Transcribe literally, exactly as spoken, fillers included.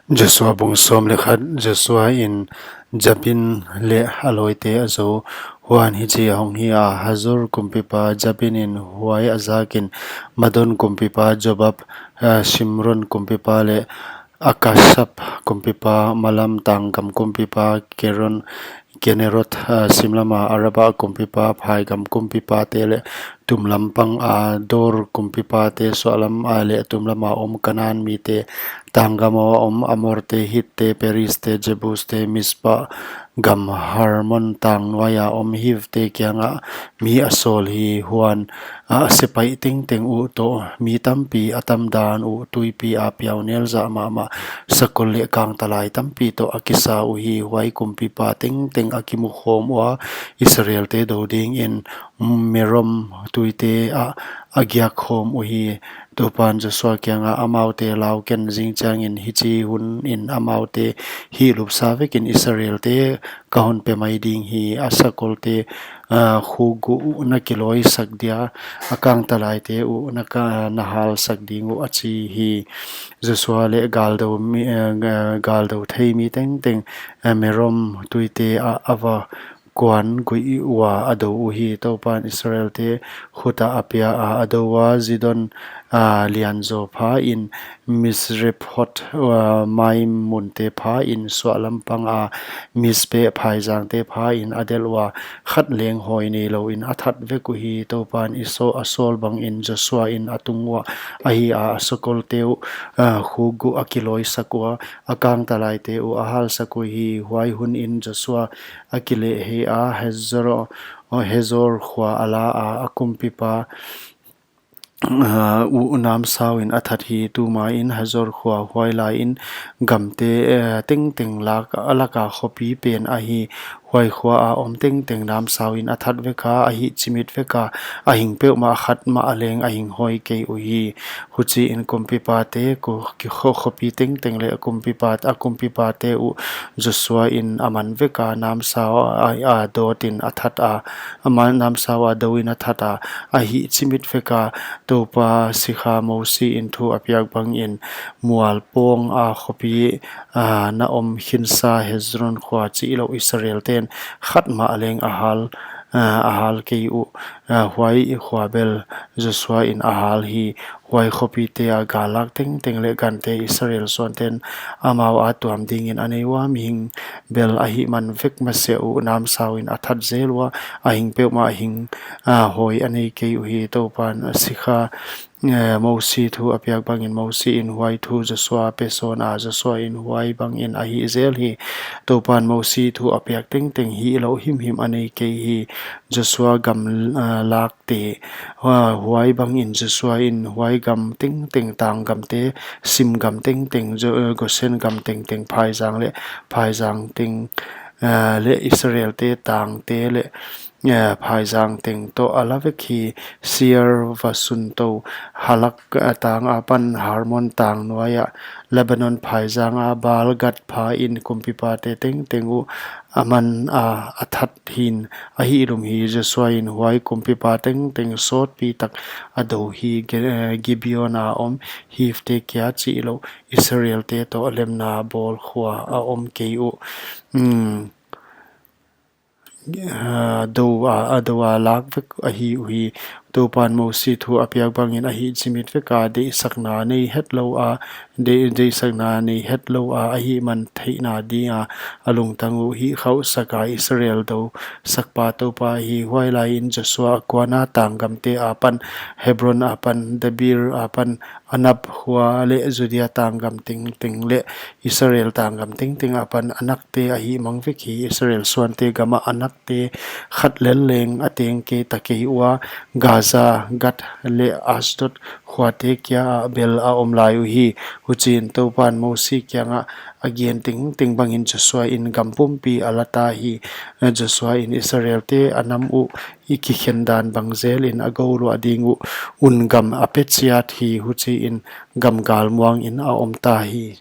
Joshua bung sawm leh khat. Joshua in Jabin leh a lawite a zou. Huan hichi a hong hi a, Hazor kumpipa Jabin in huai a zakin, Madon kumpipa Jobab, ah, Simron kumpipa leh Akashap kumpipa, Malam tanggam kumpipa Keron, Kinerot, ah, simlama Araba kumpipa, phaigam kumpipate leh tumlam panga Dor kumpipate, suahlam a leh tumlama om Kanan mite, tanggama om Amorte, Hitte, Perizte, Jebuste, Mizpa gam Hermon tang nuaia om Hivte kianga mi a sawl hi. Huan a sepaih tengteng uh toh mi tampi a tamdan uh, tuipi a piaunel zah mahmah, sakol leh kangtalai tampi toh a kisa uhi. Huai kumpipa tengteng a kimu khawm ua, Israelte dou dingin Merom tuite ah a giak khawm uhi. Toupan Joshua kianga, Amaute lau ken, zingchiangin hichi hunin amaute hihlup sa vekin Israelte ka hon pe mai ding hi. A sakolte, ah, khuk guh uh na kilawisak dia, a kangtalaite uh na ka, na halsak ding uh, a chi hi. Joshua leh galdou mi, eh, galdou thei mi tengteng, eh, Merom tuite ah a va kuan guih ua a dou uhi. Toupan Israelte khut ah a pia a, a dou ua, Zidon, ah, lianzaw phain, Misrephoth, ah, Maim munte phain, suahlam panga Mizpe phaizangte phain a delh ua, khat leng hawi neilouin a that vek uhi. Toupan i saw-, a sawl bangin Joshua in a tung uah a hi a, a sakolte uh, ah, khuk guh a kilawisak ua, a kangtalaite uh a halsak uhi. Huai hunin Joshua a kilehhei a, Hezro-, Hezor khua a la a, a kumpipa, ah, uh namsauin a that hi. Tumain Hezor khua huai laiin gamte, eh, tengteng lak, a laka khopi pen ahi. Huai khua a om tengteng namsauin a that veka, a hih chimit veka, a hing peuhmah khat mah leng a hing hawi kei uhi. Huchiin kumpipate, ku-, ki kho-, khopi tengteng leh kumpipa, a kumpipate uh Joshua in a man veka, namsau a, a dawtin a that a, a man namsau a douin a that a, a hih chimit veka. Toupa sikha Mosi in thu a piak bangin, mual pawng a khopi, ah, na om khinsa Hezron khua chihlouh Israelten khat mah leng a hal, ah, a hal kei uh, ah, huai khua bel Joshua in a hal hi. Huai khopite a gal lak tengteng leh gante Israel suanten amau a tuam dingin a nei ua, mihing bel ahihman vek masiah uh namsauin a that zel ua, a hing peuhmah hing, ah, hawi a nei kei uhi. Toupan sikha, eh, Mosi thu a piak bangin Mosi in huai thu Joshua a pe sawn a, Joshua in huai bangin a hih zel hi. Toupan Mosi thu a piak tengteng hihlouh himhim a nei kei hi. Joshua gam, ah, lakte, ah, huai bangin Joshua in huai gam tengteng, tang gamte, sim gam tengteng, Jo-, eh, Gosen gam tengteng, phaizang leh phaizang teng, ah, leh Israelte tangte leh, eh, phaizang teng toh a la vek hi. Seir va sun tou Halak, eh, tang apan Hermon tang nuaia, Lebanon phaizanga Baal-gad phain kumpipate tengteng uh a man a, a that hi'n a hihlum hi. Joshua in huai kumpipa tengteng sawtpi tak a dou hi. Ge-, eh, Gibeon a om Hivte kia chihlouh Israelte toh lemna bawl khua a om kei uh. Hmm. Ah, dou a, a dou a lak vek ahi uhi. Toupan Mosi thu a piak bangin a hih chimit veka, deihsakna nei hetlou a, dei-, deihsakna nei hetlou a, ahihman theihna dinga a lungtang uh hihkhauhsaka, Israel dou sakpa Toupa hi. Huai laiin Joshua a kuana tang gamte apan, Hebron apan, Debir apan, Anab khua leh Judea tang gam tengteng leh Israel tang gam tengteng apan Anakte a hihmang vek hi. Israel suante gama Anakte khat lel leng a teng kei ta kei ua, Gaza, Gath leh Ashdod khuate kia ah bel a om lai uhi. Huchiin Toupan Mosi kiangah a gen tengteng bangin Joshua in gam pumpi a la ta hi. Joshua in Israelte a nam uh i kikhen dan bang zelin a gouluah ding uh, un gam a pe chiat hi. Huchiin gam galmuangin a om ta hi.